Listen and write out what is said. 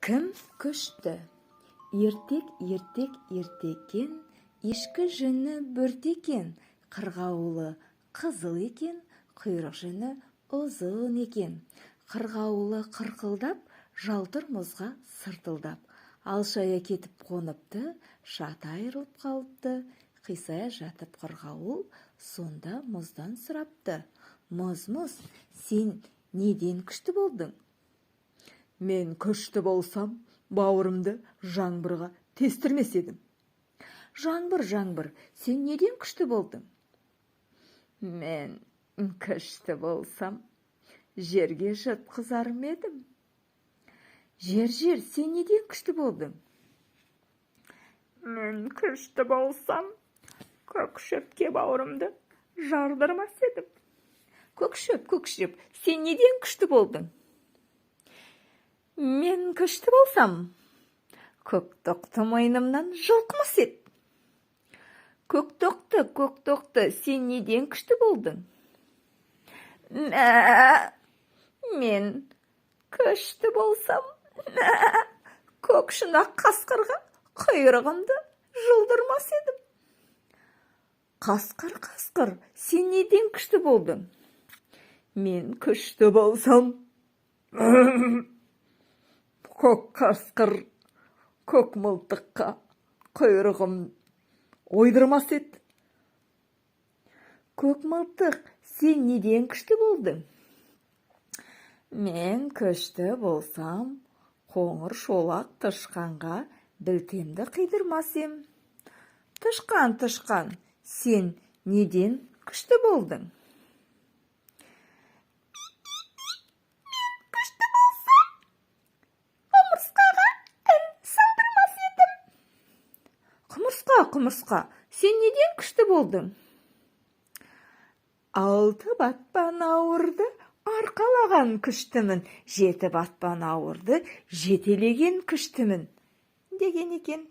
Кім күшті? Ертек, ертек, ертекен, ешкі жүні бөрте екен, қырғауылы қызыл екен, құйрық жүні ұзын екен. Қырғауылы қырқылдап, жалтыр мұзға сыртылдап. Алшая кетіп қоныпты, шаты айырылып қалыпты. Қисая жатып қырғауыл сонда мұздан сұрапты: «Мұз, мұз, сен неден күшті болдың?» Мен күшті болсам, бауырымды жаңбырға тестірмес едім. Жаңбыр, жаңбыр, сен неден күшті болдың? Мен күшті болсам, жерге жатқызар ма едім. Жер, жер, сен неден күшті болдың? Мен күшті болсам, көк шөпке бауырымды жардырмас едім. Көк шөп, көк шөп, сен неден күшті болдың? Мен күшті болсам, көк тоқты мойнымнан жұлқымас ед. Көк тоқты, көк тоқты, сен неден күшті болдың? Мә, мен күшті болсам, мә, көк шұнақ қасқырға құйрығымды жұлдырмас едім. Қасқыр, қасқыр, сен неден күшті болдың? Мен күшті болсам, көк қасқыр көк мылтыққа құйрығым ойдырмас еді. Көк мылтық, сен неден күшті болдың? Мен күшті болсам, қоңыр шолақ тышқанға білтемді қидырмас ем. Тышқан, тышқан, сен неден күшті болдың? Күшті болсам, құмырсқаға тіл салдырмас едім. Құмырсқа, құмырсқа, сен неден күшті болдың? Алты батпан ауырды арқалаған күштімін, жеті батпан ауырды жетелеген күштімін, деген екен.